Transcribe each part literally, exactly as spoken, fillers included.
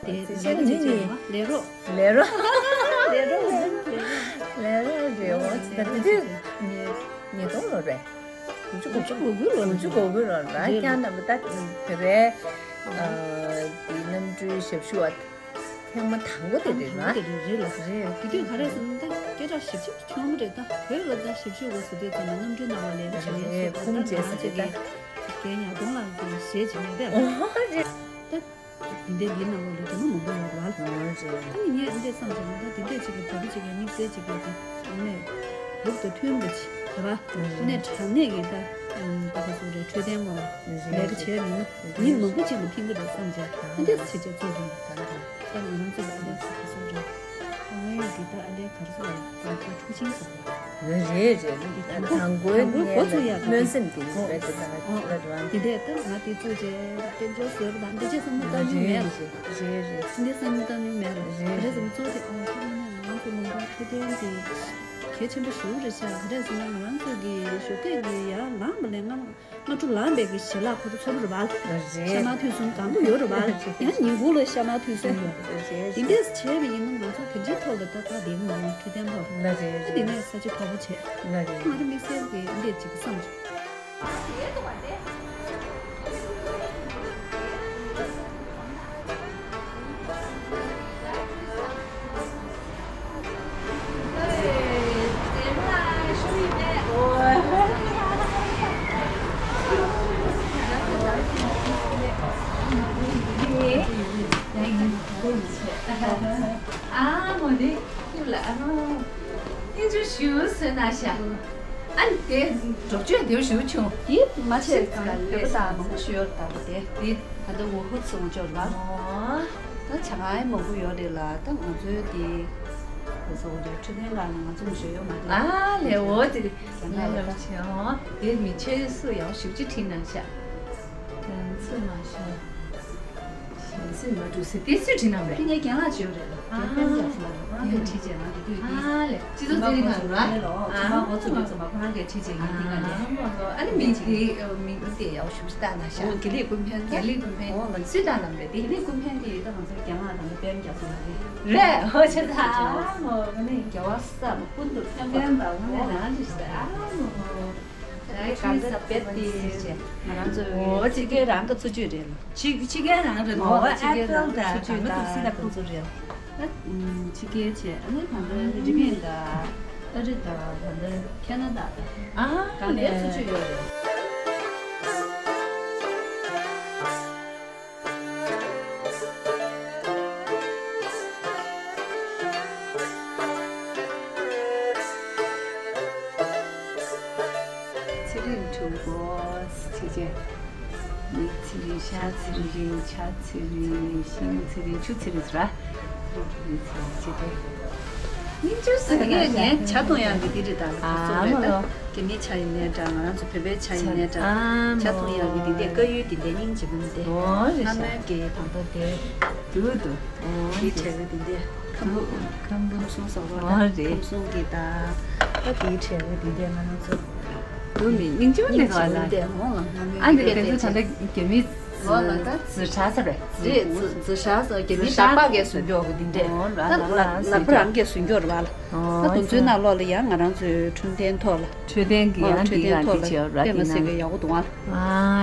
དེ་ལས་ཀ་བྱེད་ཀྱི་ཡོད་པ། ལས་རོགས། ལས་རོགས། ལས་རོགས། ལས་རོགས་རེད། འོ་ད་དེ་དུས་ཉིས་ཉིས་སྟོང་ལོ་རེད། དགུ་བཅུ་གོ་དགུ། དགུ་བཅུ་གོ་དགུ་ལོ་རེད། དགུ་བཅུ་གོ་དགུ་ལོ་རེད། རེད། ཁྱེད་རྣམ་པ་ད་བོད་པའི་ཨ་དེ་གནམ་གྲུའི་ཞབས་ཞུ་བ་ཐེངས་མ་དང་པོ་དེ་རེད་ར། དེ་རེད་རེད་ལ། རེད། དེ་དུས་ག་རེ་ཟེར་ན་ད་སྐད་གྲགས་ཞེ་པོ་ཅིག་ཆེན་པོ་རེད། ད་བོད་ལ་ད་ཞབས་ཞུ་དགོས་ཟེར་དུས་ཙམ་ལ་གནམ་གྲུའི་ནང་ལ་ལས་ཀ་བྱེད་མཁན་རེད། སོགས་ཁུངས་ད་བྱས་ང་ཚོ་ཟེར་གི་གི་ད། རྒན་ཡར་གདོང་ལ་གི་ཞེ་ཅིག་མེད་པས། ཨོ་རེད། ད། འདི་འདྲའི་འདིའི་ནང་ལོགས་ལ་རྒྱ་མི་མང་པོ་ཡོད་རེད་བ། ཨོ་རེད། ཨ་ནི་ངས་འདི་འདྲས་བསམ་བྱས་ན་ད་འདི་འདྲས་ཅིག་གི་བོད་པ་ཅིག་གི་དམིགས་བསལ་ཅིག་གི་དེ་ནས་ལུགས་དང་མཐུན་པ་ཅིག་རེད་བ། ཨ་ནི་དྲང་གནས་ཀྱི་ད་ད་ག་ཚོད་རེད། འཕྲོད་བསྟེན་པ་ལས་ཀ་བྱས་ཡིན་ན་མི་མང་པོ་ཅིག་ལ་ཕན་གི་རེད་བསམ་བྱས། ཨ་འདི་འདྲས་བྱས་བྱས་ཚུལ་རེད། ད་ང་རང་ཚོ་ལ་ཨ་འདི་འདྲས་བྱས་ཚུལ་རེད། ད་ང་ཡི་འདི་ད་ཨ་འདི་ག་རེ་ཟེར་བ་ད་ད་ཁྲུག་ཤིང་ཟེར་བ། རེད་རེད། དང་པོ་དང་པོའི་དང་པོའི་འགོ་ཚུགས་ཡག་སྨོན་སེམས་དེ་ཡིན་པས་དེ་ལྟར་ལ་རེད་བ། འདི་འདྲས་ད་ང་དེ་བཙུགས་རྗེས་དཔལ་འབྱོར་བཟོས་པ་དང་འདི་བྱས་བསམ་བློ་བཏང་མྱོང་མེད་ལ། རེད་རེད། འདི་བསམ་བློ་བཏང་མྱོང་མེད་ལ། རེད། ག་རེ་ཟེར་ན་གཙོ་བོ་དེ་ཨོ་ཁྱོད་ང་ནས་ང་རང་ཚོ་ལུང་པ་འཕྲོད་བསྟེན་དེ་གལ་ཆེན་པོ་ཞེ་པོ་རེད་ཤག་ག་རེ་ཟེར་ན་ང་རང་ཚོ་གི་ཞོགས་ཀས་ཀྱི་ཡར་ལངས་པ་ལས་ང་སྔ་དྲོ་ལངས་པའི་གི་ཞལ་ལག་ཁོ་ཚོ་ཚོར་བ་རེད་བ། རེད། ཤ་མར་ཐུག་གསུམ་གང་དུ་ཡོད་རེད་བ། ཡང་ཉིན་གུང་ལ་ཤ་མར་ཐུག་གསུམ་ཡོད་རེད། རེད། འདི་འདྲས་བྱས་པ་ཡིན་ན་ང་ཚོ་ག་འདྲའི་ཐོག་ལ་ད་ད་བསྡད་ཀྱི་མ་རེད། འཕྲོད་བསྟེན་ཐོག་ལ། རེད་རེད། འདི་ནས་ས་ཆ་དོག་པོ་བྱས། ལ་རེད། ང་ཚོ་དམིགས་བསལ་གྱི་འདི་འདྲས་ཅིག་བསམ་བྱུང་། ཨ་མོ་དེ་ཁྱོད་ལ་ཨ་མོ་ཨེ་ཅོ་ཞུ་སོན་ན་ཤ། ཨ་ནི་དེ་འགྲོ་བཅོས་དེ་ཞུ་ཆུང་། དེ་མ་ཆེ་གང་ལེ་ད་མང་པོ་ཞུ་ཡོད་ད་དེ་དེ་ད་ལྟ་འོ་ཧུ་སོང་ཅོར་ལ། ཨོ། ད་ཆ་ང་ཨེ་མང་པོ་ཡོད་རེད་ལ། ད་ང་ཚོའི་དེ་ཁོ་ཚོ་འོ་དེ་འཕྲོད་བསྟེན་ལ་ང་ཚོ་མི་ཞུ་ཡོད་མ་རེད། ཨ་ལེ་འོ་དེ་རྒྱ་ནག་ལ་ཆེ་ཨོ་དེ་མི་ཆེ་སུ་ཡང་ཞུ་ཅི་ཁྲིད་ན་ཤ། ཚུ་མ་ཤ། ཞེས་སེམས་མ་འགྲུབ་ཟེར་དེ་སུས་བྲིས་གནང་བས། ཁྱེད་ངའི་རྒན་ལགས་བྱོས་རེད་ལ། ཨ། རྒན་པན་རྒྱ་མཚོ་ལགས་རེད། ཁོ་རང་གིས་བྲིས་རྗེས་ང་དེ་དུས་དེ། ཨ་ལེ། སྤྱི་ཚོགས་རྩེད་རིགས་ཁང་རེད་བ། རེད་ལོ། ཨ། ཚང་མ་འགོ་ཚུགས་དུས་ཙམ་པ་ཁོ་རང་གིས་བྲིས་རྗེས་ངས་འདི་ག་ནས། ཨ་མ་ལོ། ཨ་ནི་མིང་དེ་མིང་དེ་ཡག་ཤུགས་ཅིག་བཏགས་གནང་ཤག་ཨོ་དགེ་ལེགས་ཀུན་ཕན་ཁ། དགེ་ལེགས་ཀུན་ཕན། ཨོ་ང་སུས་བཏགས་གནང་རེད་དེ། དགེ་ལེགས་ཀུན་ཕན་དེ་ད་ང་ཚོའི་རྒན་ལགས་དང་པན་རྒྱ་མཚོ་ལགས་རེད། རེད། ཨོ་བྱས་ཙང་ཨ་མོ་ཨ་ནི་རྒྱལ་བ་སྲས་ཀུན་ཏུ་ཕན་པ་ཨོ་ང་རང་ཅིག་ཨ་མོ། ད་ག་ས་བེད་དེ་ང་རང་ཚོ་ཕྱི་རྒྱལ་རང་གི་འཚོ་བཅུད་རེད་ལ། ཕྱི་ཕྱི་རྒྱལ་རང་རེད་ལ། ཨོ་ཨེ་པལ་དང་ཚོ་བཅུད་དང་ང་ཚོ་སི་ལ་ཁོ་ཚོ་རེད་ལ། ཕྱི་རྒྱལ་བྱས་ཨ་ནི་ད་ལྟ་རི་པིན་དང་ཨ་རི་དང་ད་ལྟ་ཁེ་ན་ཌ་དང་ཨ་གང་ལ་འཚོ་བཅུད་ཡོད་རེད། ཚེ་རིང་ཕྲུ་གུ་ཚེ་ཆེ། མིག་ཚེ་རིང་། ཤ་ཚེ་རིང་། ཆ་ཚེ་རིང་། ཤིང་ཚེ་རིང་། ཆུ་ཚེ་རིང་ཟེར་བ། ཚེ་རིང་ཕྲུ་གུ་ཚེ་རིང་ཅི་སྟེ། སྙིང་རྗེ་ཟེར་ངས་ངའི་ཇ་འཐུང་ཡག་གི་འདི་རེད་ད། ཨ་མ་ལོ། རྒྱ་མིའི་ཇ་ཡིན་ནའི་འདྲ། ང་རང་ཚོ་བོད་པའི་ཇ་ཡིན་ནའི་འདྲ། ཨ་ཇ་འཐུང་ཡག་གི་འདི་འདྲའི་དཀར་ཡོལ་འདི་འདྲའི་སྙིང་རྗེ་པོ་འདི། ཨོ་རེད་ཤག་ཨ་མའི་གི་དང་པོ་དེ། དུ་དུ། ཨོ་འདི་བྲལ་བའི་འདི་འདྲའི་ཁམ་བུ། ཁམ་བུ། ཁམ་སྲུང་སོགས་ཨོ་རེད། ཁམ་སྲུང་གི་ད། ད་འདི་བྲལ་བའི་འདི་འདྲའི་ང་རང་ཚོ། དུ་མི་སྙིང་རྗེ་པོ་འདི་ག་ལ། སྙིང་རྗེ་པོ་འདི་ཨོ་ལ་ང་མོའི་ཨ་འདི་ག་ཚོད་ད་ལྟ་རྒྱ་མི། ལོ་ལ་ད། ཛི་ཧྲ་ས་རེད། རེད། ཛི་ཛི་ཧྲ་ས་རྒྱ་མི་ཧྲ་པགས་ཀྱིས་བཟོས་འཇོག་གི་འདི་འདྲས། ཨོ་ལ་ད་ལ་ལ་ལ་ལ་ཕ་རང་གིས་བཟོས་འཇོག་རེད་བ་ལ། ཨོ་ད་དུང་ཚོའི་ནང་ལོགས་ལ་ཡང་ང་རང་ཚོའི་འཕྲོད་བསྟེན་ཐོག་ལ། འཕྲོད་བསྟེན་གྱི་ཨོ་ཡང་འཕྲོད་འདི་བསྟེན་ཡང་ཐོག་འདི་ལ་བྱས་ར་དཔེ་དེ་མ་སྲིད་ནང་པའི་ཡག་པོ་འདུག་ཨ། ཨ་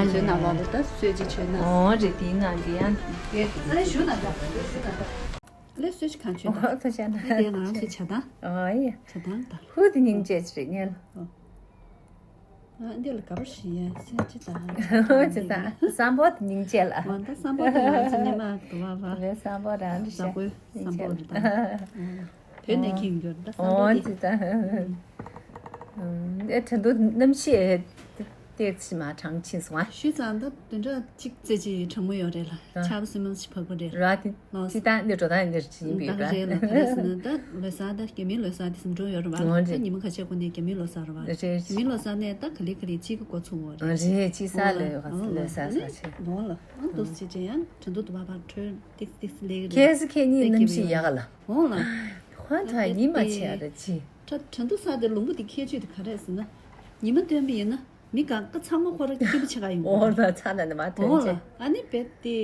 དུང་ཚོའི་ནང་ལོགས་ལ་ད་གསོལ་ཇ་མཆོད་ན། ཨོ་རེད། དེའི་ནང་གི་ཡང་དེ་ཨ་ཞུ་ན་ད་ཞུ་ན་ད། ལས་གསོལ་ཇ་གང་མཆོད་ད། ཨོ་ཁ་ཤ་ན་ཨ་དེ་ང་རང་ཚོའི་ཇ་དང་། ཨོ་ཡ། ཇ་དང་ད། ཧུ་དེ་སྙིང་རྗེ་ཅིག་རེད་ངས་ལ། ཨོ། ཨ་འདི་ལ་ག་པར་ཞིག་ཡ་སེ་ཅི་དང་། ཅི་དང་སམ་བྷོ་དེ་སྙིང་རྗེ་ལ། འོ་ད་སམ་བྷོ་དེ་ང་ཚོ་ཉི་མ་དུ་བ་བ། རེད་སམ་བྷོ་རང་རེད་ཤག་རེད་སམ་བྷོ་རེད་ད། བོད་ནས་ཁྱེར་ཡོང་རྒྱུ་རེད་ད་སམ་བྷོ་དེ། ཅི་དང་། ཨེ་དྲན་དུ་གནམ་གཤིས་ཏེག་ཅི་མ་གྲང་ཕྱིན་སོང་ཨ། ཞུས་ཙང་ད་བདུན་ཕྲག་གཅིག་ཙམ་ཅིག་གྲང་མོ་ཡོད་རེད་ལ། ཆར་པ་སིམ་མ་ཞིག་བབས་པ་རེད། ར་དེ། ལོས། སྤྱི་བཏང་འདི་འགྲོ་སྟངས་འདིར་ཅི་ཡིན་པའི་ད་ག་རེད་ལ་ག་རེ་ཟེར་ན་ད་ལོ་གསར་ད་རྒྱ་མིའི་ལོ་གསར་དེ་ཟིན་འགྲོ་ཡོད་རེད་བ། འོ་ད་རེད། ཉི་མ་ཁ་ཤས་གོང་ནས་རྒྱ་མིའི་ལོ་གསར་རེད་བ། རེད། རྒྱ་མིའི་ལོ་གསར་ནས་ད་ག་ལེ་ག་ལེ་གཅིག་གི་འགོ་ཚུགས་འོ་རེད། རེད་ཅི་ས་ལས་ཡོད་ག་ལོ་གསར་ས་ཆེ། འོ་ལ་ཨ་འདུག་སེ་བྱས་ཡང་དྲན་ཐོ་དུ་བ་བར་འཕྲོད་ཏིག་ཏིག་ལེགས་རེད། ཁྱེད་སི་ཁྱེད་གཉིས་གནམ་གཤིས་ཡག་ག་ལ། འོ་ལ། ཧོན་ཐ་ཉི་མ་ཆེ་ཨ་ར་ཅི། ད་དྲན་ཐོ་ས་དེ་ལུང་པ་དེ་ཁྱད་ཆོས་དེ་ག་རེད་ཟེར་ན། ཉི་མ་སྟོན་པ་ཡིན་ན། མི་གང་ག་ཚང་མ་ཁོ་ར་སྐྱིད་པོ་ཆེ་ག་ཡོང་། འོ་ལ་ཚ་ན་ནི་མ་ཐོན་ཆེ། ཨ་ནི་བེད་དེ་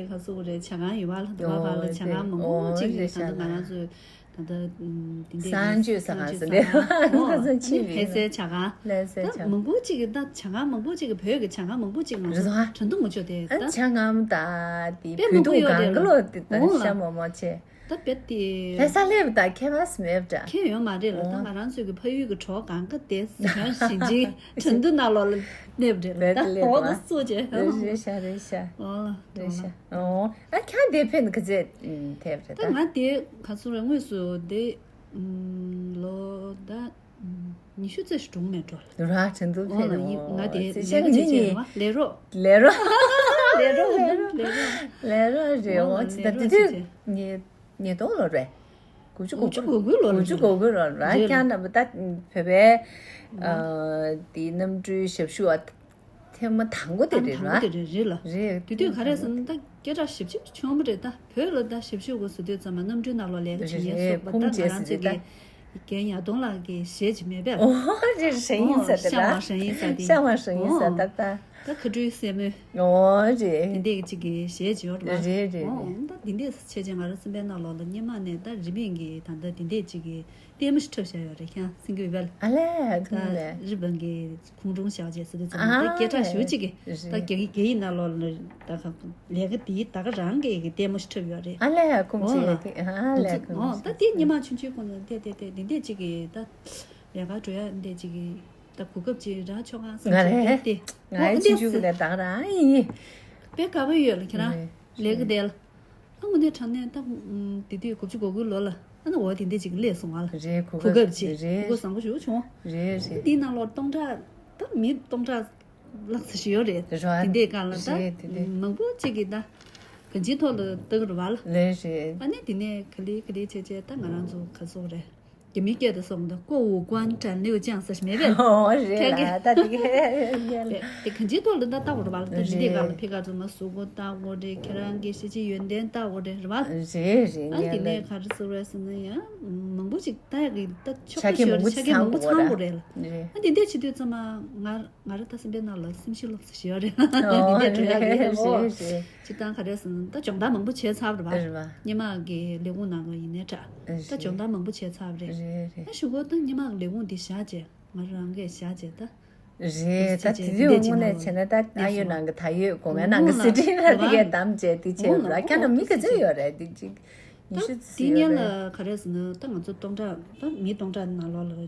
ག་སོ་རེ་ཇ་ཁང་ཡོད་བ་ལ་དུ་བ་བ་ལ་ཇ་ཁང་མང་པོ་ཅིག་རེད་ད་ང་རང་ཚོ། ད་ལྟ་འདི་འདྲའི་གསང་སྤྱོད་ཟ་ཁང་ཟེར་ནས་ཁོ་ཚོ་ཕྱིན་པའི་ལྷ་སའི་ཇ་ཁང་། ལྷ་སའི་ཇ་ཁང་། མང་པོ་ཅིག་གི་ད་ཇ་ཁང་མང་པོ་ཅིག་གི་བོད་ཀྱི་ཇ་ཁང་མང་པོ་ཅིག་ང་ཚོ་དྲན་གདུང་མ་ཆོག་དེ་ད་ཇ་ཁང་ད་དེ་དཔེ་བོད་མང་པོ་དུ་ཡོད་གང་རེད་ག་ལོ་དེ་ད་ཤ་མོ་མོ་ཆེ། ད་བེད་དེ་ལྷ་ས་སླེབས་ད་ཁྱད་པར་མེད་ད། ཁྱད་ཡོད་མ་རེད་ལ་ད་ང་རང་ཚོའི་གི་ཕ་ཡུལ་གི་གྲོགས་གང་ག་དེ་ཟ་ཁང་ཞིག་ཅིག་དྲན་གདུང་ནང་ལོགས་ལ་གནས་པ་རེད་ལ་ད་འོག་ཏུ་སོ་ཅེ་རེད་ཤ་རེད་ཤ་ཨོ་ལ་རེད་ཤ་ཨོ། ཨ་ཁྱང་དེ་ཕན་ག་ཚད་ཐེབས་རེད་ད། ད་ང་དེ་ག་ཚོད་རེད་དངོས་སུ་དེ་ལོ་ད་ཉི་ཤུ་རྩ་ཞིག་གྲོངས་མེད་འགྲོ་ལ། ར་དྲན་གདུང་ཕན་ཨོ་ང་དེ་ལས་ཀ་བྱེད་ཀྱི་ཡོད་ལས་རོགས་ལས་རོགས་ལས་རོགས་ལས་རོགས་ལས་རོགས་རེད་ཨོ་ད་དེ་དུས་ཉེ་ཉེ་དོང་ལོ་རེད། དགུ་བཅུ་དགུ་དགུ་དགུ་ལོ་དགུ་བཅུ་དགུ་དགུ་ལོ་ར་རེད་ཁྱང་རྣམ་པ་ད་བོད་པའི་དེ་གནམ་གྲུའི་ཞབས་ཞུ་བ་ཐེངས་མ་དང་པོ་དེ་རེད་ར། དང་པོ་དེ་རེད་རེད་ལ། རེད་དེ་དུས་ག་རེ་ཟེར་ན་ད་སྐད་གྲགས་ཞེ་པོ་ཅིག་ཆུང་མོ་རེད་ད་བོད་ལ་ད་ཞབས་ཞུ་དགོས་ཟེར་དུས་ཙམ་པ་གནམ་གྲུའི་ནང་ལོགས་ལས་ཀ་བྱེད་མཁན་སོགས་པ་ད་ང་རང་ཚོ་གི་རྒན་ཡར་ལྡོང་ལགས་ཀྱི་གཞས་ཅིག་མེད་པས། ཨོ་རེད་རེད་ཧྲན་ཡིན་ཟེར་དེ་ད་ཤ་བ་ཧྲན་ཡིན་ཟེར་དེ་ཤ་བ་ཧྲན་ཡིན་ཟེར་ད་ད། ད་ཁ་སྤྲོད་སེན་མོ། ཨོ་རེད། དེ་འདྲས་ཅིག་གི་གཞས་ཅིག་ཡོད་རེད་པ། རེད་རེད་ཨོ་རེད། ད་དེ་འདྲས་བྱས་རྗེས་ང་རང་སེམས་པའི་ནང་ལོགས་ལ་སྔོན་མ་ནས་ད་རི་པིན་གི་ད་ལྟ་དེ་འདྲས་ཅིག་གི་ལྟད་མོ་ཞིག་འཁྲབ་བཞག་ཡོད་རེད་ཁྱང་སེང་གེ་འོད་པལ། ཨ་ལས་ཐུང་ལས། ད་རི་པིན་གི་ཁུང་ཀྲུང་ཞག་ཅེས་ཟེར་དུས་ཙམ་ཨ་ད་སྐད་གྲགས་ཞེ་པོ་ཅིག་གི་ད་རེད། རྒྱ་ཡིག་རྒྱ་ཡིག་ནང་ལོགས་ལ་ད་ལས་ཀ་དེའི་ད་ག་རང་གི་གི་ལྟད་མོ་ཞིག་འཁྲབ་ཡོད་རེད། ཨ་ལས་ཁུང་ཨོ་ཅེས་ལ་དེ་ཨ་ལས་ཁུང་ཨོ་ཅེས་ད་དེ་སྔོན་མ་ཆུང་ཆུང་ཁོ་ན་དེ་དེ་དེ་དེ་འདྲས་ཅིག་གི་ད་ལས་ཀ་འགྲོ་ཡ་འདྲས་ཅིག་གི་ད་གོ་སྐབས་ཅིག་རག་ཆོག་ག་བསམ་ང་རེད། ང་ཨེ་ཆུང་ཆུང་གི་ལས་ད་ག་རང་ཡིན། དཔེ་དགའ་པོ་ཡོད་ལ་ཁྱེད་རང་ལས་ཀ་དེ་ལ། ཨ་དངོས་གནས་དྲང་གནས་ད་དེ་དུས་དགུ་བཅུ་གོ་དགུའི་ལོ་ལ་ཨ་ན་འོ་དེ་འདྲས་ཅིག་སླེབས་སོང་ང་ལ་རེད་གོ་གོ་སྐབས་སྐབས་ཅིག་རེད་གོ་སྐབས་བཟང་པོ་ཞེ་པོ་བྱུང་། རེད་རེད། འདིའི་ནང་ལོགས་སྟོང་ཕྲག་ད་མི་སྟོང་ཕྲག་ལྷག་ཙམ་ཞིག་ཡོད་རེད། རེད་དེ་འདྲས་སྒང་ལ་ད་རེད་དེ་འདྲས་མང་པོ་ཅིག་གིས་ད་གང་ཅིའི་ཐོག་ལ་ལྟ་གི་རེད་བ་ལ། རེད་རེད། ཨ་ནི་དེ་ནས་ག་ལེ་ག་ལེ་བྱས་བྱས་ད་ང་རང་ཚོ་ག་ཚོད་རེད། རྒྱ་མིའི་སྐད་དུ་སོང་ད་ཀོ་ཝུ་ཀོན་ཀྲན་ལིའུ་ཅང་ཟེར་ཞིག་མེད་པས། ཨོ་རེད་ལ་ད་དེ་ག་དེ་གང་ཅིའི་ཐོག་ལ་ད་ལྟ་བར་བར་ད་ཞི་བདེ་སྒང་ལ་ཕི་ཀ་ཚོ་མ་གཟུགས་པོ་ལྟ་དགོས་རེད་ཁྱེད་རང་གི་ཤེས་བྱའི་ཡོན་ཏན་ལྟ་དགོས་རེད་རེད་བ། རེད་རེད་ཨ་དེ་ནས་ག་རེ་ཟེར་བས་ཟེར་ན་ཡང་མང་པོ་ཞིག་ལྟ་ཡག་གི་ད་ཆོག་པ་ཞིག་ཆ་རྐྱེན་མང་པོ་ཚང་དགོས་རེད། ཨ་དེ་འདྲས་བྱེད་དུས་ཙམ་མ་ང་ང་རང་ད་སེམས་པའི་ནང་ལ་སེམས་ཤུགས་ལོག་ས་ཞིག་ཡོད་རེད་འདི་འདྲས་འགྲོ་ཡག་གི་རེད་ཨོ། སྤྱིར་བཏང་ག་རེ་ཟེར་ན་ད་སྦྱོང་བརྡར་མང་པོ་བྱས་ཚར་བ་རེད་པ། རེད་པ། སྔོན་མ་གི་ལས་ཁུངས་ནང་ལ་ཡིན་ནའི་འདྲ། ད་རེད། སྦྱོང་བརྡར་མང་པོ་བྱས་ཚར་བ་རེད། རེད་རེད། ད་ཞུ་གོ་ད་སྔོན་མ་གི་ལས་ཁུངས་འདི་བཞག་བྱས་ང་རང་གིས་བཞག་བྱས་ད། རེད་ད་དེ་དུས་དངོས་གནས་བྱས་ན་ད་ཨ་ཡོད་ནང་གི་ད་ཡོད་སྒོ་ངའི་ནང་གི་སི་ཏི་ལ་དེ་གས་བདམས་བྱས་དེ་བྱས་ར་ཁྱེད་རང་མི་ག་ཚོད་ཡོད་རེད་དེ་གཅིག་ད་ཉི་ཤུ་ཙམ་དེ་ཡོད་སྔོན་རེད། ལ་ག་རེ་ཟེར་ན་ད་ང་ཚོ་སྟོང་ཕྲག་ད་མི་སྟོང་ཕྲག་ནང་ལོགས་ལ་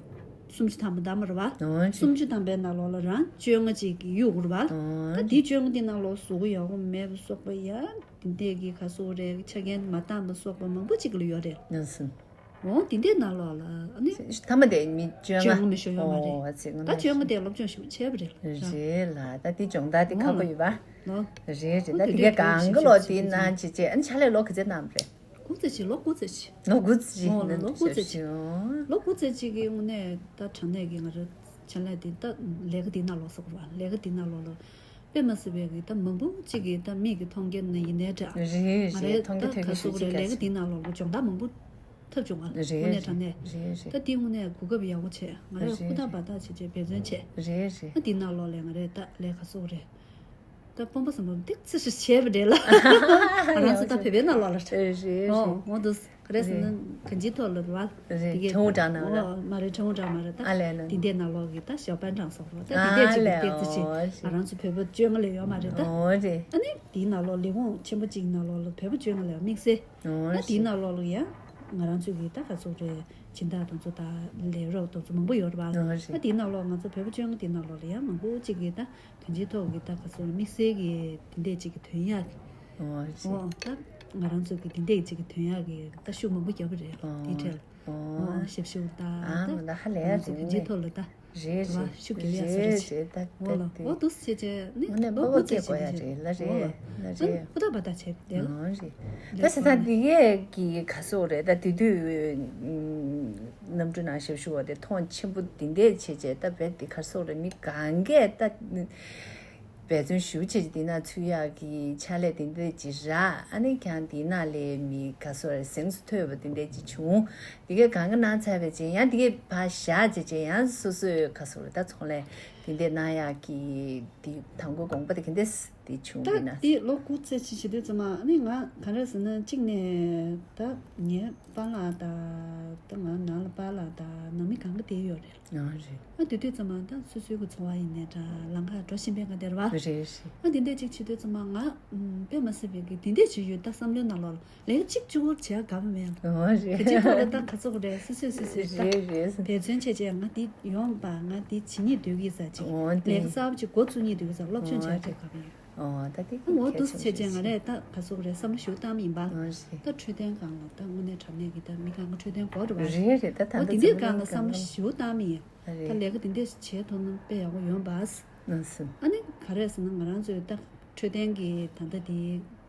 སུམ་ཅུ་ཐམ་པ་བདམས་པ་རེད་པ། ཨོ་ཅི། སུམ་ཅུ་ཐམ་པའི་ནང་ལོགས་ལ་རང་བཅོ་ལྔ་ཅིག་གི་གཡུག་དགོས་རེད་པ། ཨོ་ད་དེ་བཅོ་ལྔ་དེ་ནང་ལོགས་གཟུགས་པོ་ཡག་པོ་མེད་པ་སོགས་པ་ཡ་དེ་འདྲས་ཀྱི་ག་སོགས་རེད་ཆ་རྐྱེན་མ་འདང་པ་སོགས་པ་མང་པོ་ཅིག་ལ་ཡོད་རེད། ཨོ་དེ་འདྲས་ནང་ལོགས་ལ་ཨ་ནི་ཐ་མ་དེ་མི་བཅོ་ལྔ་བཅོ་ལྔ་མི་ཤོར་ཡོད་མ་རེད། ཨོ་ཨ་ཙི་ད་བཅོ་ལྔ་དེ་སློབ་སྦྱོང་ཞིག་བྱས་པ་རེད་ལ། རེད་ལ་ད་དེ་སྦྱོང་བརྡར་དེ་ཁག་པོ་ཡོད་པ། ལོ། རེད་རེད་ད་དེ་གའི་གང་གི་ལོ་དེའི་ནང་བྱེད་བྱེད་ཨ་ནི་ཕྱག་ལས་ལོ་ག་ཚོད་གནང་བ་རེད། དགུ་ཙམ་ཅིག་ལོ་དགུ་ཙམ་ཅིག་ལོ་དགུ་ཙམ་ཅིག་ཨོ་ལོ་ལོ་དགུ་ཙམ་ཅིག་ཨོ། ལོ་དགུ་ཙམ་ཅིག་གི་དངོས་གནས་ད་དྲང་གནས་ཀྱི་ང་རང་ཕྱག་ལས་དེ་ད་ལས་ཀ་དེའི་ནང་ལོགས་སོགས་ར་ལས་ཀ་དེའི་ནང་ལོགས་ལ་དཔེ་མ་སྲིད་པའི་གི་ད་མང་པོ་ཅིག་གི་ད་མིག་གི་མཐོང་རྒྱ་ནི་ཡིན་ནའི་འདྲ། རེད་ང་རེད་རེད་མཐོང་རྒྱ་ད་ཐོས་ག་རྒྱ་སོགས་ཞིག་རེད་ལས་ཀ་ཅིག་དེའི་ནང་ལོགས་ལ་སྦྱོང་བརྡར་མང་པོ་ཐོབ་བྱུང་བ་ལ་རེད་དངོས་གནས་རེད་དྲང་གནས། རེད་རེད། ད་དེ་དངོས་གནས་གོ་སྐབས་ཡག་པོ་བྱས་ང་རེད་རེད་ཧུར་ཐག་རེད། འབད་ཐག་བྱས་བྱས་འབད་བརྩོན་བྱས། རེད་རེད། ད་དེའི་ནང་ལོགས་ལ་ང་རེད་ད་ལས་ག་སོགས་རེད། ད་སྤོམ་པ་སམ་པ་ཏིག་ཙི་ཞིག་བྱས་པ་རེད་ལ། ང་རང་ཚོ་ད་བོད་པའི་ནང་ལོགས་ལ་རེད། རེད་རེད། ཨོ་ཨོ་འདུག་ག་རེ་ཟེར་ན་གང་ཅིའི་ཐོག་ལ་རེད་བ། རེད་དེ་གས་ཁྲ་བོ་འདྲ་ནང་ལ། ཨོ་མ་རེད་ཁྲ་བོ་འདྲ་མ་རེད་ད། ཨ་ལས་ལ། དེ་འདྲའི་ནང་ལོགས་ཀྱི་ད་ཞའོ་པན་ཀྲང་སོགས་རེད་ད་དེ་འདྲས་ཅིག་གི་ཨ་ཏིག་ཙི་ཅིག་ལས་ཨོ་ང་རང་ཚོ་བོད་པ་བཅོ་ལྔ་ལས་ཡོད་མ་རེད་ད། ཨོ་རེད། ཨ་ནི་དེའི་ནང་ལོགས་ལས་ཁུངས་ཆེན་པོ་གཅིག་ནང་ལོགས་ལ་བོད་པ་བཅོ་ལྔ་ལས་དམིགས་བསལ། ཨོ་ད་དེའི་རེད། ནང་ལོགས་ལ་ཡང་ང་རང་ཚོ་གི་ད་ག་ཚོད་རེད་སྦྱིན་བདག་དེ་ཚོ་ད་ལས་རོགས་དེ་ཚོ་མང་པོ་ཡོད་རེད་བ། ཨོ་རེད། ད་དེའི་ནང་ལོགས་ང་ཚོ་བོད་པ་བཅོ་ལྔ་དེའི་ནང་ལོགས་ལ་ཡང་མང་པོ་གཅིག་གིས་ད། གང་ཅིའི་ཐོག་གི་ད་ག་ཚོད་དམིགས་བསལ་གྱི་དེ་འདྲས་ཅིག་གི་ཐོན་ཡག་གི། ཨོ་ཅི། ཨོ་ད་ང་རང་ཚོ་གི་དེ་འདྲས་ཅིག་གི་ཐོན་ཡག་གི་ད་ཤུགས་མང་པོ་བརྒྱབ་པ་རེད་ཨོ་དེའི་ཁྲོད། ཨོ་ཨོ་ཞབས་ཞུ་ད་ཨ་ད་མ་ད་ཧ་ལས་ང་རང་ཚོ་རེད་གང་ཅིའི་ཐོག་ལ་ད་རེད་རེད་ཤུགས་རྒྱབ་ཡག་ཟེར་རེད་རེད་ཅིག་ད་ད་ཨོ་ལ་དེ་ཨོ་འདུག་སེ་བྱས་ནི་དངོས་གནས་ཨོ་སྤོབས་པ་ཀུ་ཚེ་སྐྱེ་དགོས་ཡ་བྱས་རེད་ལ་ནི་ཨོ་རེད་ལ་ཨ་རེད། ཧུར་ཐག་འབད་ཐག་བྱས་བསྡད་ལ། ཨོ་རེད། ད་ཟེར་ད་འདི་གས་ཀྱི་ག་སོགས་རེད་ད་དེ་དུས་གནམ་གྲུ་ནང་ཞབས་ཞུ་བ་དེ་མཐོང་ཆེན་པོ་འདི་འདྲས་བྱས་བྱས་ད་བེད་དེ་གར་སོགས་རེད་མི་གང་གས་ད་འབད་བརྩོན་ཞུ་བྱས་འདི་ན་ཚུད་ཡག་གི་ཕྱག་ལས་འདི་འདྲས་ཅིག་རག་ཨ་ནི་ཀྱང་འདི་ན་ལས་མི་ག་སོགས་རེད་གཟེངས་སུ་ཐོན་པ་འདི་འདྲས་ཅིག་བྱུང་འདི་གས་གང་གི་ནང་ཚར་བས་ཅིག་ཡང་འདི་གས་ཕར་བཞག་བྱས་ཅིག་ཡང་སོ་སོའི་ག་སོགས་རེད་ད་ཚོང་ལས། དེ་འདྲ་གནང་ཡག་གི་དེ་དང་པོ་དགོངས་པ་དེ་ག་འདྲས་དེ་བྱུང་ད་བས་ན། དེ་ལོ་དགུ་ཙམ་ཅིག་བྱེད་དུས་ཙམ་པ་ཨ་ནི་ང་ག་རེ་ཟེར་ན་གཅིག་ནས་ད་ངའི་པཱ་ལགས་དང་ད་ང་ནང་ལ་པཱ་ལགས་དང་ནང་མི་གང་ག་དེ་ཡོད་རེད། ཨ་རེད། ཨ་དེ་དུས་ཙམ་པ་ད་སོ་སོའི་གི་འཚོ་བ་ཡིན་ནའི་འདྲ་ལམ་ཁ་འགྲོ་བཞིན་པའི་ག་དེ་རེད་བ། རེད་རེད། ཨ་དེ་འདྲས་ཅིག་བྱེད་དུས་ཙམ་པ་ང་ཨམ་དཔེ་མ་སྲིད་པའི་གི་དེ་འདྲས་ཅིག་ཡོད་ད་བསམ་བློའི་ནང་ལོགས་ལ། ལས་ཀ་གཅིག་གཅིག་པོ་བྱེད་དགའ་པོ་མེད་ལ། འོ་རེད། ག་ཅིག་ཐོག་ལ་ད་ག་ཚོད་རེད་སི་སི་སི་སི་ད། རེད་རེད། འབད་བརྩོན་བྱས་བྱས་ང་འདི་ཡོང་པ་ང་འདི་བྱེད་སྙིང་འདོད་ཀྱི་ས་ཅིག་འོ་ལས་ཀ་དེ་གསར་པ་ཅིག་འགོ་བཙུགས་སྙིང་འདོད་ཀྱི་ས་སློབ་སྦྱོང་བྱས་འོ་བྱས་དགའ་པོ་ཡོད། འོ་ད་དེ་ཨ་འོ་གལ་འདུག་ཆེན་བྱས་བྱས་ང་ཞིག་རེད་ད་ག་ཚོད་རེད་བསམ་བློ་ཞིག་བཏང་མི་ཡིན་པ། འོ་རེད། ད་འཕྲོད་བསྟེན་སྒང་ལ་ད་དངོས་གནས་དྲང་གནས་ཀྱི་ད་མི་གང་ག་འཕྲོད་བསྟེན་དགོས་རེད་པ། རེད་རེད་ད་ད་འོ་ད་དེ་འདྲའི་སྒང་ལ་བསམ་བློ་ཞིག་བཏང་མི་ཡིན། ད་རེད། ལས་ཀ་དེ་འདྲས་བྱས་ཐུབ་ན་དཔེ་ཡག་པོ་ཡོང་པ། ཨ་ནི་ག་རེ་ཟེར་ན་ང་རང་ཚོའི་ད་འཕྲོད་བསྟེན་གྱི་ད་ལྟ་དེ་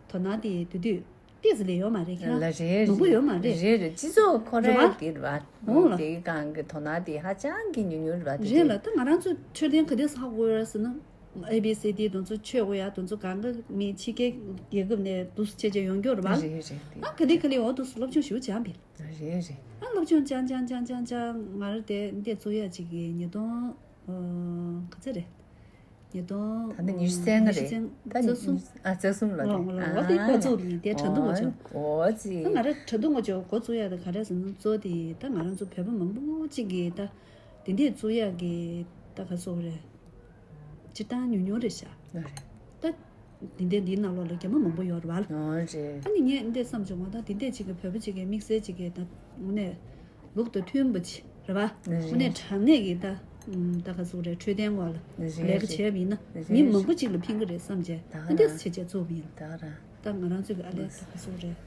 དོ་སྣང་དེ་དུས་དུས་ཏོག་ཙམ་ལས་ཡོད་མ་རེད་ཁྱེད་རང་ལ་རེད་མང་པོ་ཡོད་མ་རེད། རེད་རེད་སྤྱི་ཚོགས་ཁོ་རེད་ར་བ། དེ་རེད་བ། འོང་ལ། དེའི་སྒང་གི་དོ་སྣང་དེ་ཧ་ཅང་གི་ཉུང་ཉུང་རེད་བ་དེ་རེད་ལ་ད་ང་རང་ཚོ་འཕྲོད་བསྟེན་ག་དུས་ཧ་གོ་ཡོད་ར་ཟེར་ན། ཨེ་བི་སི་ཌི་དེ་ཚོ་ཆོས་གོ་ཡ་དེ་ཚོ་གང་ག་མི་ཕྱི་རྒྱལ་རྒྱལ་ཁབ་ནས་དུ་ཆེ་ཆེ་ཡོང་རྒྱུ་རེད་བ། རེད་རེད་དེ། ཨ་ག་དེ་ག་ལེ་འོ་དུ་སློབ་སྦྱོང་ཞུ་བྱ་བི། རེད་རེད། ཨ་སློབ་སྦྱོང་ཅང་ཅང་ཅང་ཅང་ཅང་ང་རང་དེ་འདས་ཚུགས་ཡ་ཅིག་གི་ཉིས་སྟོང་ག་ཚོད་རེད། ཉིས་སྟོང་ད་ནི་ཉི་ཤུ་རྩ་ལྔ་རེད། ཉི་ཤུ་རྩ་གསུམ། ཨ་རྩ་གསུམ་ལོ་རེད། ཨོ་དེ་འགོ་བཙུགས་ནི་དེ་དྲ་འདུག་འགོ་ཆོག་ཨོ་ཙི། ད་ང་རང་དྲ་འདུག་འགོ་ཆོག་འགོ་བཙུགས་ཡ་ད་ག་རེ་ཟེར་ན་གཙོ་དེ་ད་ང་རང་ཚོ་བོད་པ་མང་པོ་ཅིག་གིས་ད་དེ་འདས་བཙུགས་ཡ་གི་ད་ག་སོག་རེད། སྤྱིར་བཏང་ཉུང་ཉུང་རེད་ཤག་ད་དེ་འདས་འདིའི་ནང་ལོགས་ལ་རྒྱ་མི་མང་པོ་ཡོད་རེད་བ། ཨོ་རེད། ད་ནི་ངས་འདས་བསམ་བྱུང་བ་ད་དེ་འདས་ཅིག་གི་བོད་པ་ཅིག་གི་དམིགས་བསལ་ཅིག་གི་ད་དངོས་གནས། ལུགས་དང་མཐུན་པ་ཅིག་རེད་བ། རེད། དངོས་གནས་དྲང་གནས་ཀྱི་ད་ད་ག་ཟུག་རེད་འཕྲོད་བསྟེན་སྐོར་ལ་རེད་ལས་ཀ་རེད། བྱས་པ་ཡིན་ན་རེད་མི་མང་པོ་རེད། ཅིག་ལ་ཕན་གི་རེད་བསམ་བྱས་ད་ད་ག་འདི་རང་བྱས་བྱས་བཙུགས་པ་ཡིན། ད་ག་རང་ད་ང་རང་ཚོའི་གི་ཨ་ལས་ད་ག་ཟུག་རེད་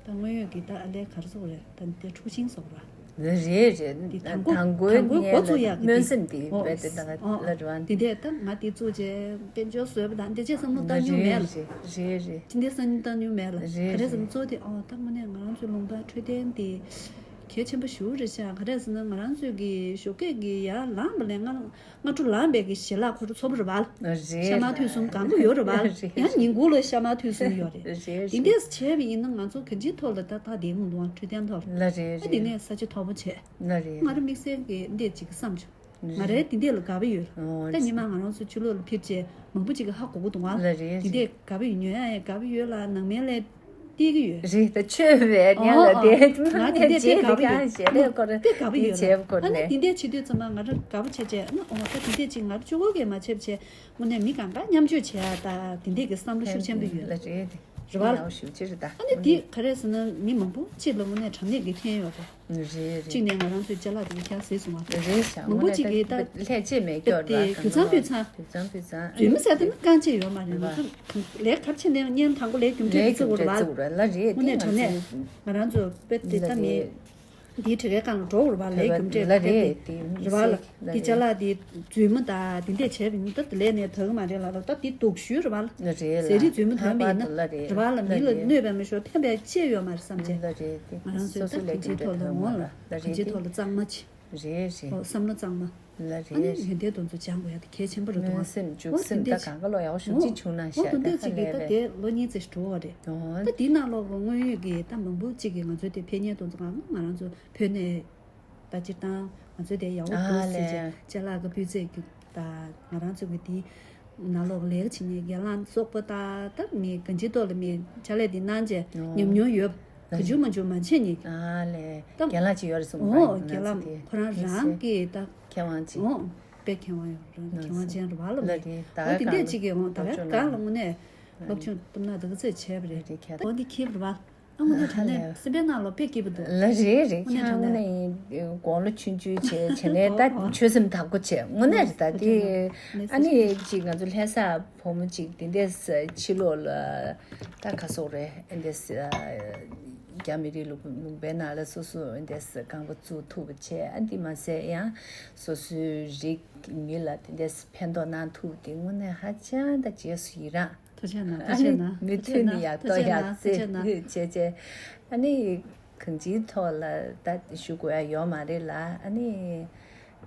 ད་དངོས་ཡོད་ཀྱི་ད་ཨ་ལས་ག་རེ་ཟུག་རེད་ད་འདི་འཁྲུག་ཤིང་ཟོག་ར་རེད་རེད། འདི་དང་པོ་དང་པོའི་དང་པོའི་འགོ་ཚུགས་ཡག་གི་སྨོན་སེམས་དེ་ཨོ་རྦད་དེ་ད་ག་ཨོ་ལ་རེད་བ། འདི་འདས་ད་ང་འདི་བཙུགས་བྱས་དཔལ་འབྱོར་བཟོས་པ་དང་འདི་བྱས་བསམ་བློ་བཏང་མྱོང་མེད་ལ་རེད་རེད་རེད། ཅི་འདི་བསམ་བློ་བཏང་མྱོང་མེད་ལ་རེད་ག་རེ་ཟེར་ན་རེད། གཙོ་བོ་དེ་ཨོ་ད་དངོས་གནས་ང་རང་ཚོའི་ལུང་པ་འཕྲོད་བསྟེན་དེ། གལ་ཆེན་པོ་ཞེ་པོ་རེད་ཤག་ག་རེ་ཟེར་ན་ང་རང་ཚོའི་གི་ཞོགས་ཀས་ཀྱི་ཡར་ལངས་པ་ལས་སྔ་སྔ་དྲོ་ལངས་པའི་གི་ཞལ་ལག་ཁོ་རང་ཚོ་པོ་རེད་བ། རེད། ཤ་མར་ཐུད་གསུམ་གང་ག་ཡོད་རེད་བ། རེད། ཡང་ཉིན་གུང་ལ་ཤ་མར་ཐུད་གསུམ་ཡོད་རེད། རེད། དེ་འདྲས་བྱས་པ་ཡིན་ན་ང་ཚོ་གང་ཅིའི་ཐོག་ལ་ད་ད་བསྡད་ཡོང་འདུག་འཕྲོད་བསྟེན་ཐོག་ལ། ལ་རེད་ཨ་དེ་རེད། ནས་ས་ཆ་མཐོ་པོ་བྱས། ལ་རེད། ང་རང་དམིགས་བསལ་གི་འདས་ཅིག་བསམ་བྱུང་། ང་རང་དེ་འདྲས་ལ་དགའ་པོ་ཡོད། ཨོ་ད་ཉི་མ་ང་རང་ཚོ་ཕྱི་ལོགས་ལ་ཕེབས་བྱས་མང་པོ་ཅིག་གི་ཧ་གོ་གི་འདུག་ང་། ལ་རེད། དེ་འདྲས་དགའ་པོ་ཡོད་ཉོ་ཡ་ཡང་དགའ་པོ་ཡོད་ལ་ནང་མི་ལ། བལྟས་ཀྱི་ཡོད། རེད་ད་ཆོས་པའི་ངན་ལ་ཨོ་ཨོ། དེ་ང་དེ་འདྲས་དེ་དགའ་པོ་ཡོད། ཞལ་ལས་སྐོར་དཔེ་དགའ་པོ་ཡོད་ལ། བྱས་སྐོར་ཨ་ནི་ནས་དེ་འདྲས་བྱེད་དུས་ཙམ་པ་ང་རང་དགའ་པོ་བྱས་བྱས་ཨ་ནི་ཨོ་ད་དེ་འདྲས་ཅིག་ང་རང་གཅིག་པོ་གིས་མ་བྱས་བྱས་དངོས་གནས་མི་གང་ག་མཉམ་སྤྱོད་བྱས་ཡ་ད་དེ་འདྲས་ཀྱི་བསམ་བློ་ཤུགས་ཆེན་པོ་ཡོད། ལ་རེད་དེ་རེད་བ་ལ། ཡག་ཤུགས་ཆེ་རེད་ད། ཨ་ནི་དེ་ག་རེ་ཟེར་ན་མི་མང་པོ་གཅིག་ལ་དངོས་གནས་དྲང་གནས་ཀྱི་ཕན་ཡོད་རེད། རེད་རེད། གཅིག་ནས་ང་རང་ཚོའི་ཅ་ལག་དེ་ཁྱང་ཟེར་སོང་བ། རེད་ཤག་མང་པོ་གཅིག་གིས་ད་ལྷད་ཆེ་མེད་སྐྱོར་དེ་ར་དུད་ཚང་དུད་ཚང་། དུད་ཚང་དུད་ཚང་། རྫུན་མ་ཟེར་དེ་ནི་རྐང་རྗེས་ཡོད་མ་རེད་ང་ཚོ་ལས་ག་རེ་བྱས་ནས་བརྙན་དང་པོ་ལས་རྒྱུ་འབྲས་ལས་དེ་རྒྱུ་ཚོ་འབྲས་རེད་བ། བཙུགས་ར་ལ་རེད། དངོས་གནས་དྲང་གནས་ང་རང་ཚོ་དཔེ་དེ་ལྟ་མེད། འདིའི་དྲི་གའི་སྒང་ལ་འགྲོ་དགོས་རེད་བ་ལས་རྒྱུ་འབྲས་ལ་རེད་དེ་རེད་བ་ལ། འདི་ཅ་ལག་འདི་རྫུན་མ་ད་འདི་འདྲས་བྱས་པ་ཡིན་ད་དེ་ལས་ནས་དག་གི་མ་རེད་ལ་ལ་ད་འདི་སྡུག་ཤོས་རེད་བ་ལ། རེད་ལ་ཟས་རིགས་རྫུན་མ་ཐོན་པ་ཡིན་ན་རེད་བ་ལ་མི་ལ་གནོད་པ་མི་ཤོར་ཕན་པའི་ཆེད་ཡོད་མ་རེད་བསམ་བྱས། ང་རང་ཚོས་ད་སོ་སོ་ལས་གང་ཅིའི་ཐོག་ལ་འོང་ལ་གང་ཅིའི་ཐོག་ལ་གཙང་མ་བྱེད། རེད་རེད། ཨོ་བསམ་བློ་གཙང་མ། ལ་ཨ་ནི་རེད། ཡོན་ཏན་དོན་ཚོ་སྦྱང་དགོས་ཡ་དེ་གལ་ཆེན་པོ་རེད་འདུག་ཨ། སེམས་འཇུག་སེམས་ད་གང་ག་ལོ་ཡག་ཤུགས་ཅིག་བྱུང་ན་ཤ་ད་ཁ་ལས་རེད། ད་དེ་ཅིག་གི་ད་དེ་ལོ་གཉིས་ཙམ་ཞིག་འགྲོ་བ་རེད། ད་དེའི་ནང་ལོགས་ལ་དངོས་ཡོད་ཀྱི་ད་མང་པོ་ཅིག་གི་ང་ཚོའི་དེ་ཕན་ཉེན་དོན་ཚོ་གང་ང་རང་ཚོ་བོད་ནས་ད་སྤྱིར་བཏང་ང་ཚོའི་དེ་ཡག་པོ་འདུག་ཟེར་བྱས་ཅ་ལག་གི་སྤུས་ཚད་ཀྱི་ད་ང་རང་ཚོ་གི་དེ། ནང་ལོགས་ལས་ཀ་བྱེད་མཁན་རྒན་ལགས་སོགས་པ་དང་ད་མི་གང་ཅིའི་ཐོག་ལ་མི་ཕྱག་ལས་འདི་གནང་བྱས་ཉམས་མྱོང་ཡོད་གང་བྱུང་མང་བྱུང་མ་བྱེད་ཉིད། ཨ་ལས་ད་རྒན་ལགས་ཅིག་ཡོད་རེད་གསུངས་པ་ཨོ་ཡིན་རྒན་ལགས་ང་ཚོ་དེ་ཁོ་རང་རང་གི་ད་མཁས་དབང་ཅིག་ཨོ་དཔེ་མཁས་དབང་ཡོད་རང་མཁས་དབང་ཅན་རེད་བ་ལ་ལ་མི་རེད་ད་ཨོ་དེ་འདྲས་ཅིག་གི་ཨོ་ད་རེ་གང་ལ་དངོས་གནས་སློབ་སྦྱོང་བཏང་ན་ད་ག་ཚོད་བྱས་པ་རེད་ད་ཨོ་འདི་ཁྱེད་རེད་བ། ཨ་དངོས་གནས་དྲང་གནས་སེམས་པའི་ནང་ལ་དཔེ་སྐྱིད་པོ་འདུག་ལ་རེད་རེད་དངོས་གནས་དྲང་གནས་དགུང་ལོ་ཆུང་ཆུང་བྱས་བྱས་ནས་ད་ཆོད་སེམས་དག་པོ་བྱས་དངོས་གནས་རེད་ད་དེ་ཨ་ནི་ཅིག་ང་ཚོ་ལྷ་ས་བུ་མོ་ཅིག་དེ་འདྲས་ཕྱི་ལོགས་ལ་ད་ག་སོག་རེད་ཨ་འདྲས་རྒྱ་མི་རིགས་ལུང་ལུང་པའི་ནང་ལ་སོ་སོ་ཨ་འདྲས་རྐང་པ་བཙུགས་ཐུབ་པ་བྱས་ཨ་འདི་མ་ཟད་ཡང་སོ་སོའི་རིགས་མི་ལ་དེ་འདྲས་ཕན་ཐོགས་གནང་ཐུབ་དེ་དངོས་གནས་ཧ་ཅང་ད་རྗེས་སུ་ཡི་རངས། ཐུགས་རྗེ་གནང་། ཨ་ཐུགས་རྗེ་ནི་གནང་། མུ་མཐུད་ནས་ཡར་ཐུགས་རྒྱས་གཏོང་ཡག་གནང་། ཐུགས་རྗེ་གནང་། བྱས་བྱས་ཨ་ནི་གང་ཅིའི་ཐོག་ལ་ད་ཞུ་དགོས་ཡ་ཡོད་མ་རེད་ལ་ཨ་ནི་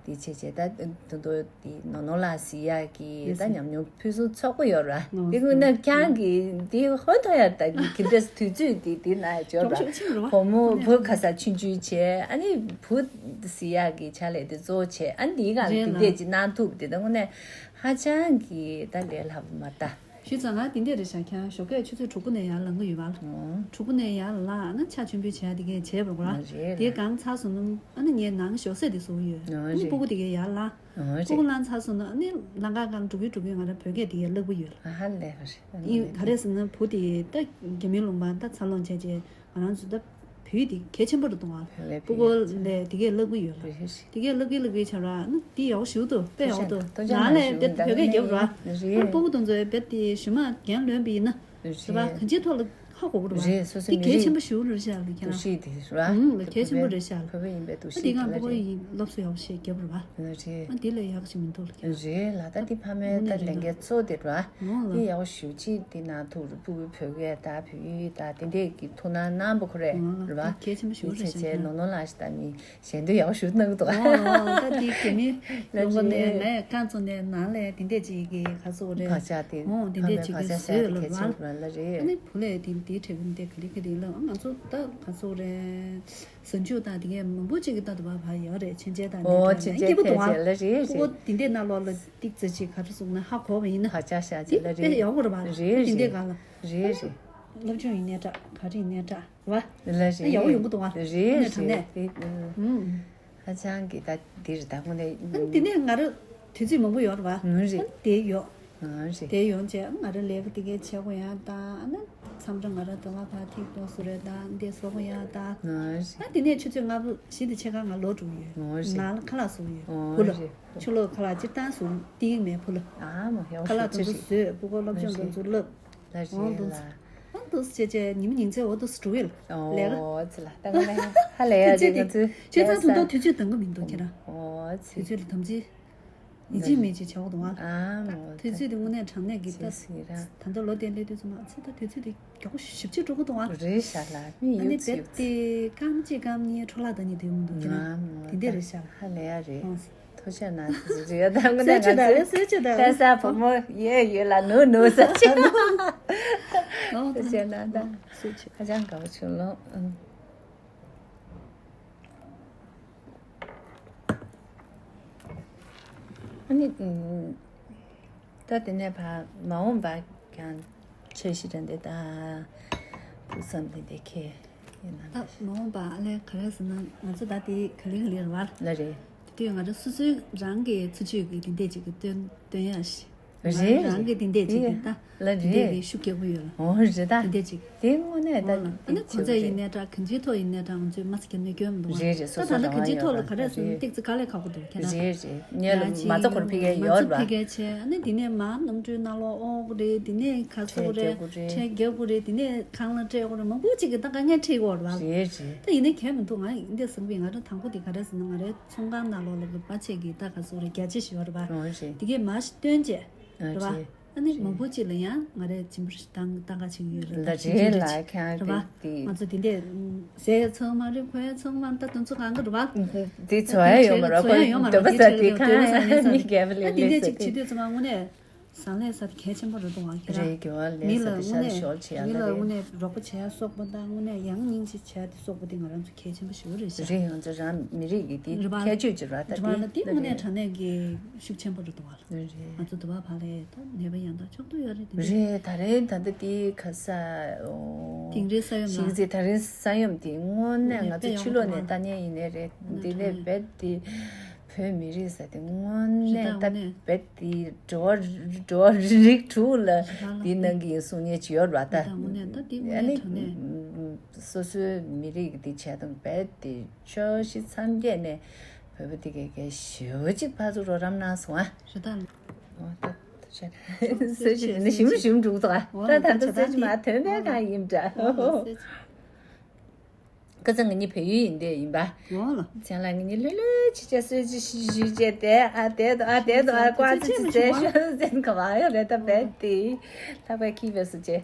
དེ་བྱས་བྱས་ད་དུ་དུ་དེ་ནོ་ནོ་ལ་སི་ཡ་གི་ད་ཉམས་མྱོང་ཕུན་སུམ་ཚོགས་པོ་ཡོད་ར། དེ་ཀུན་ན་ཁྱང་གི་དེ་ཧོན་ཐོ་ཡ་ད་གི་གི་འདྲས་དུས་ཚོད་དེ་དེ་ན་འབྱོར་ར། བུ་མོ་བུ་ཁ་ས་ཆུང་ཆུང་བྱས་ཨ་ནི་བུ་སི་ཡ་གི་ཆ་ལས་དེ་གཙོ་བོ་བྱས་ཨ་ནི་དེ་ག་ལ་དེ་འདྲས་ཅི་གནང་ཐུབ་དེ་ད་ཀུན་ན་ཧ་ཅང་གི་ད་ལས་སླ་པོ་མ་ད། ཞུས་ཙང་ང་དེ་འདྲས་རེད་ཤག་ཁྱང་ཞོགས་ཀས་ཆུ་ཚོད་དྲུག་པོ་ནས་ཡར་ལངས་གི་ཡོད་བ། དྲུག་པོ་ནས་ཡར་ལངས་ཨ་ན་ཕྱག་མཆོད་འབུལ་བྱས་དེ་གས་བྱས་པ་ར། དེ་གང་ཚར་སོང་ན་ཨ་ན་ངས་ནང་ཞོགས་ཟས་དེ་བཟོ་གི་ཡོད། ཨ་ནི་སྤུ་གུ་དེ་གས་ཡར་ལངས། སྤུ་གུ་ལངས་ཚར་སོང་ན་ཨ་ནི་ལམ་ཁ་སྒང་འགྲོ་གི་འགྲོ་གི་ང་རང་བོད་སྐད་དེ་གས་བསླབ་གི་ཡོད། ཨ་ཧ་ལས་པ་རེད། ཨ་ནི་ག་རེ་ཟེར་ན་བུ་དེ་ད་རྒྱ་མིའི་ལུང་པ་ད་འཚར་ལོངས་བྱས་རྗེས་ང་རང་ཚོ་ད་བོད་ཡིག་དེ་གལ་ཆེན་པོ་རེད་འདུག་ཨ། བོད་ལས་སྤུ་གུ་ལས་དེ་གས་བསླབ་གི་ཡོད་ལ། རེད་རེད། དེ་གས་བསླབ་གི་བསླབ་གི་བྱ་ར་ཨ་ནི་དེ་ཡག་པོ་ཞིག་འདུག་དཔེ་ཡག་པོ་འདུག་ཐུགས་རྗེ་ཆེ། ནང་ལས་དཔེ་བོད་སྐད་རྒྱབ་ར། རེད། ཨ་ནི་སྤུ་གུ་དེ་ཚོས་རྦད་དེ་གཞུག་མ་རྒན་ལོན་པ་ཡིན་ན་རེད་པ་གང་ཅིའི་ཐོག་ལ་ཧ་གོ་གི་རེད་པ། རེད། སོ་སོའི་དེ་མི་གལ་ཆེན་པོ་རིགས་ཞིག་རེད་ཤག་ལ་ཁྱེད་འདུ་རང་ཤེས་དེ་རེད་པ། ཨུང་ལ་གལ་ཆེན་པོ་རེད་ཤག་ལ། བོད་པ་ཡིན་པའི་འདུ་ཨ་དེ་ཤེས་གང་དེ་སྤུ་གུ་ལ་ཡིན་སློབ་གསོ་ཡག་པོ་ཞིག་རྒྱབ་རེད་པ། རེད། ཨ་དེ་ལས་ཡག་ཞིག་མི་འདུག་ལ་ཁྱེད་རང་། རེད་ལ་ད་དེ་ཕ་མའི་ད་ལས་འགན་གཙོ་དེ་རེད་པ། འོང་ལ། དེ་ཡག་པོ་ཞེ་པོ་ཅིག་དེ་ནང་ཐུག་རུ་སྤུ་གུའི་བོད་སྐད་ད་བོད་ཡིག་ད་དེ་འདྲས་ཀྱི་ཐུགས་སྣང་གནང་པ་ཁོ་རེད། འོང་ལ་རེད་པ། གལ་ཆེན་པོ་ཞེ་པོ་རེད་ཤག་ཁྱེད་རང་། ལོ་ནོ་ལ་ཞིག་ད་མི་ཞལ་འདོན་ཡག་པོ་ཞིག་གནང་གི་འདུག་ཨོ་ཨོ་ད་དེ་གི་མི་ལོ་ངོ་ནས་ངས་རྐང་བཙུགས་ནས་ནང་ལས་དེ་འདྲས་ཅིག་གི་ག་ཚོད་རེད། བག་ཆགས་དེ་ཨོ་དེ་འདྲས་ཅིག་གི་བཟོས་ལ་བ། ཨ་ནི་བུ་ལས་དེ་དེའི་གྲས་ཀྱི་འདི་ག་ལེ་ག་ལེ་ལ་ང་ཚོ་ད་ག་ཚོད་རེད། ཟ་འཇུག་དང་དེ་གས་མང་པོ་ཅིག་གི་ད་དུ་བ་བ་ཡོད་རེད། མཆོད་མཇལ་དང་འདི་འདྲ་ཡང་སྐྱིད་པོ་འདུག་ཨ། ཁོ་དེ་འདྲས་ནང་ལོགས་ལ་ཏིག་ཙི་ཅིག་ག་རེ་གསུངས་ན་ཧ་གོ་བ་ཡིན་ན་བག་ཆགས་ཤ་དེ་ཅིག་ལ་དཔེ་རེད། ཡག་པོ་རེད་པ། རེད་དེ་འདྲས་རེད། ག་ལ་རེད་རེད། སློབ་སྦྱོང་ཡིན་ནའི་འདྲ་ག་རེ་ཡིན་ནའི་འདྲ། བ། ལ་རེད། ཡག་པོ་ཡོང་གི་འདུག་བ། རེད་དངོས་གནས་དྲང་གནས། རེད། ཨུམ། ཧ་ཅང་གི་ད་འདི་རེད་ད་དངོས་གནས། ཨ་དེ་ནས་ང་རང་དུས་ཚོད་མང་པོ་ཡོད་རེད་བ། ཨུམ་རེད། ཨ་དེ་ཡོད། ཨུམ་རེད། དེ་ཡོང་རྗེས་ང་རང་ལས་ཀ་དེ་གའི་བྱེད་དགོས་ཡ་ད་ཨ་ན་མཚམས་རེ་ང་རང་དོ་ལ་ཕར་ཐིག་ཏོག་བཟོ་རེད་ད་འདི་བཟོ་དགོས་ཡ་ད། ཨུམ་རེད། ཨ་དེ་ནས་ཆུ་ཚོད་ལྔ་པོ་བཞི་དེ་ཕྱེད་ཀ་ང་ལོག་འགྲོ་གི་ཡོད། ཨུམ་རེད། ནང་ལ་ཁ་ལག་བཟོ་གི་ཡོད། ཨུམ་བུ་ལ། རེད། ཕྱི་ལོགས་ཁ་ལག་སྤྱིར་བཏང་བཟོ་ཏིག་མེད་བུ་ལ། ཨ་མ་ཡག་པོ་ཁ་ལག་ཞེ་དེ་ཚོ་པོ་ཅིག་བཟོས་སྤུ་གུ་སློབ་སྦྱོང་དེ་ཚོ་བསླབ། ལ་རེད་ལ། ཨང་དུ་སེ་ཅེ་ཉི་མ་ཉིན་མཚན་འོ་དུ་སེ་འགྲོ་གི་ལ། ལས་ཀ། ཨོ་ཙི་ལ་ད་ང་ཧ་ལས་ཡ་རེད་ང་ཚོའི་ཁྱེད་ཚང་ཚོ་འདུག་དུས་ཚོད་འདང་གི་མི་འདུག་ཁྱེད་རང་། ཨོ་ཙི། དུས་ཚོད་ལ་དམ་ཚིག་ཡིན་གཅིག་མིན་གཅིག་བྱ་བ་འདུག་ཨ། ཨ་མོ་དུས་ཚོད་དེ་དངོས་གནས་དྲང་གནས་ཀྱི་ད། ད་ལྟ་ལོ་དེ་སླེབས་དུས་ཙམ་ཨ་ཙི་ད་དུས་ཚོད་དེ་མགྱོགས་པོ་ཞིབ་ཅིག་འགྲོ་གི་འདུག་ཨ། རེད་ཤག་ལ་མི་ཨ་ནི་ཡོད་ཙི་ཡོད་ཙི། དེབ་དེ་སྐར་མ་གཅིག་སྐར་མ་གཉིས་འཕྲོ་བརླག་བཏང་མཁན་དེ་ཡོང་འདུག་ཁྱེད་རང་། ཨ་མོ་དེ་འདྲས་རེད་ཤག་ལ། ཧ་ལས་ཡ་རེད། ཨོ། ཐུགས་རྗེ་གནང་། རེད་ད་ང་ཚོ་སེ་ཆུ་ད་རེད་སེ་ཆུ་ད་རེད། ལྷ་ས་བུ་མོ་ཡོད་ཡོད་ལ་ནུ་ནུ་ཟེར་ཆེ། ཨོ་ཐུགས་རྗེ་གནང་ད། སེ་ཆུ། ཧ་ཅང་དགའ་པོ་བྱུང་ལོ། ཨ་ནི། ད་དེ་ནས་ཕར་མ་འོངས་པ་ཀྱང་འཆར་གཞི་འདྲ་འདི་དང་ཕུགས་བསམ་འདི་འདི་ཁེ་ཡིན་ན། ད་མ་འོངས་པ་ཨ་ལས་ག་རེ་ཟེར་ན་ང་ཚོ་ད་དེ་ག་ལེ་ག་ལེ་རེད་བ། ལ་རེད། དེ་དུས་ང་ཚོ་སོ་སོའི་རང་གི་འཚོ་བཅུད་ཀྱི་དེ་འདྲས་ཅིག་གི་སྟོན་སྟོན་ཡ་ཞིག་རེད། རང་གི་དེ་འདྲས་ཅིག་གི་ད་ལ་དེ་འདྲས་རེད། ཀྱི་ཤུགས་རྒྱག་གི་ཡོད་ལ། འོ་རེད་ད། དེ་འདྲས་ཅིག་དེ་དངོས་གནས་ད་འོ་ལ་ཨ་ནི་གོ་ཆ་ཡིན་ནའི་འདྲ་གང་ཅིའི་ཐོག་ཡིན་ནའི་འདྲ་ང་ཚོས་མ་ཚད་རྒྱབ་ནས་སྐྱོན་མི་འདུག་བ། རེད་རེད། སོ་ད་ད་སོ་ལྟ་གང་ཅིའི་ཐོག་ལ་ག་རེ་ཟེར་ན་རེད་ཏིག་ཙི་དཀའ་ལས་ཁག་པོ་འདུག་ཁྱེད་རང་། རེད་རེད། ངས་ལ་ཡང་མ་རྩ་འཁོར་ཕི་གའི་ཡོད་ར། མ་རྩ་ཕི་གའི་བྱས་ཨ་ནི་དེ་ནས་མ་གནམ་གྲུའི་ནང་ལོགས་ཨོ་གི་རེད་དེ་ནས་ག་ཚོད་རེད་ཁྲལ་རྒྱག་གི་རེད། མང་པོ་ཅིག་གི་ད་དཀའ་ངལ་འཕྲད་ཡོད་ར། རེད་རེད། ད་ཡིན་ནའི་གལ་མི་འདུག་ང་འདི་བསམ་པའི་ང་རང་དང་པོ་དེ་ག་རེ་ཟེར་ན་ང་རའི་ཚོང་ཁང་ནང་ལོགས་ལ་གི་པ་ཆེ་གི་ད་ག་ཚོད་རེད་རྒྱ་ཆེ་ཞིག་ཡོད་ར་བ། ཨོ་རེད། དེ་གའི་མ་ཞིག་སྟོན་བྱས་ར་བ། རེད། ཨ་ནི་མང་པོ་ཅིག་ལ་ཡང་ང་རས་སྦྱིན་པ་ཞིག་བཏང་བཏང་ག་བྱེད་ཀྱི་ཡོད་རེད། ད་ལ་རེད་ལ་ཁྱེད་རང་རེད་བ། དེ་ང་ཚོ་དེ་འདྲས་ཟས་ཚང་མ་རེད། གོན་ཚང་མ་ད་དུང་ཚོ་གང་གི་རེད་བ། དེ་ཚོ་ཡ་ཡོད་མ་རེད། ཁོ་འདོད་པ་ཟ་དེ་གང་ཡང་མི་གལ་པ་ལས་ལས་ཟེར་དེ། དེ་འདྲས་ཅིག་བྱེད་དུས་ཚང་མ་དངོས་གནས་བཟང་ལས་ས་དེ་གལ་ཆེན་པོ་རེད་འདུག་ཨང་ཁྱེད་རང་། རེད་གི་བ་ལས་མི་ལ་ས་དེ་དངོས་ཤོར་བྱེད་ཡ་གནས་མི་ལ་ལ་དངོས་རེད། གནས་རོགས་པ་བྱེད་ཡ་སོགས་པ་དང་དངོས་གནས་ཡང་སྙིང་རྗེ་བྱེད་ཡ་དེ་སོགས་པ་དེ་ང་རང་ཚོ་གལ་ཆེན་པོ་ཞིག་རེད་ཤག་རེད། ང་ཚོ་རང་མི་རིགས་ཀྱི་དེ་རེད་བ། ཁྱད་ཆོས་ཅིག་རེད་བ། ད་རེད་བ། དེ་ད་དེ་དངོས་གནས་དྲང་གནས་ཀྱི་ཤུགས་ཆེན་པོ་རེད་འདུག་བ། རེད་རེད། ང་ཚོ་དུ་བ་ཕ་ལས་ད་ནད་པ་ཡང་དག་ཕྱོགས་བསྡུ་ཡོད་རེད་དེ་འདྲ། རེད། ད་རེས་ད་ལྟ་དེ་ག་ས་ཨོ། དིང་རིའི་ས་ཡོམ་ལ། ཤིང་རྩེ་ད་རེས་ས་ཡོམ་དེ་དངོས་གནས་ང་ཚོ་ཕྱི་ལོགས་ནས་ལྟ་མཁན་ཡིན་ནའི་རེད། འདི་ནས་རྦད་དེ་བོད་མི་རིགས་ས་དེ་དངོས་གནས་ད་རྦད་དེ་འགྲོ་བ་འགྲོ་བ་རིགས་དྲུག་ལ་འདི་གནང་གི་ཡིན་གསུང་མཁན་ཅིག་ཡོད་རེད་བ། ད་ཨ་ནི་སོ་སོའི་མི་རིགས་ཀྱི་དེ་བྱས་དང་རྦད་དེ་ཕྱོགས་བཞི་མཚམས་བརྒྱད་ནས་བོད་པ་དེ་གའི་གའི་ཞེ་པོ་ཅིག་ཕར་ཚུར་རོགས་རམ་གནང་སོང་ཨ། རེད་ད། ཨོ་ད་ད་ཆ་སོ་ཞིག་ནི་ཞིམ་ཞིམ་འདུག་ད། ད་ད་ད་སོ་ཞིག་མ་ཐོན་པའི་གང་ཡིན་འདྲ། ཨོ་ད་སོ་ཞིག་ཁ་སང་ང་གཉིས་བལ་ཡུལ་ཡིན་དེ་ཡིན་པ། ཨོ་ལ། ཚན་ལ་ང་གཉིས་ལྷོད་ལྷོད་ཅི་བྱ་སོད་ཅི་ཞུ་ཞུ་བྱས་དེ་ཨ་དེ་དོ་ཨ་དེ་དོ་ཨ་ཀོ་ཨ་ཙི་ཙི་ཙེ་ཤོད་ཙེ་ག་བ་ཡོད་རེད་ད་བལ་དེ་ལྷག་པའི་ཁྱི་བས་སུ་བྱས།